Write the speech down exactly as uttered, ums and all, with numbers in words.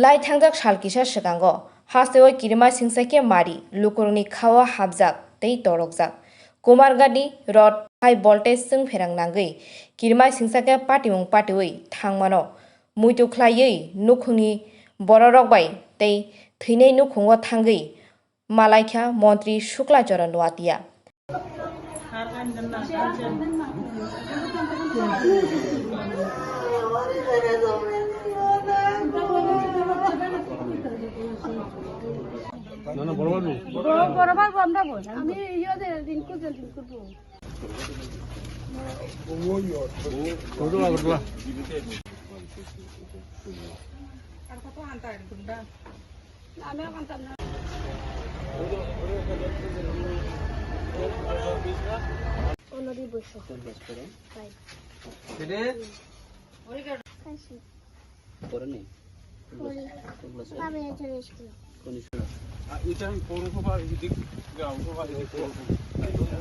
Lai thangjak sal kisa swkango hasteo kirima singsa khe mari lukurokni khao hapjak tei torokjak. Kumargadi road high voltage chwng pherang nangwi kirima singsa khe patimung patiwi thangmano muitu khlaiwi nukhungni bororok bai tei thwinai nukhungo thangwi malaikha Montri Shukla Charan Noatia. বড়, বড় বাবু আমরা বল। আমি ইয়ে যে রিঙ্কু যে রিঙ্কু বউ। আর কত আনতে আর কোনটা? আমি আর আনতাম না। অন্যদিন বসো। তাই। খাইছি। পরে নেই। পরে। কোন ক্লাসে? বাবা, এখানে স্কুলে। কোন স্কুলে? আর এটা আমি পৌরসভা, এদিক, গাঁও সভা, এদিক পৌরসভা।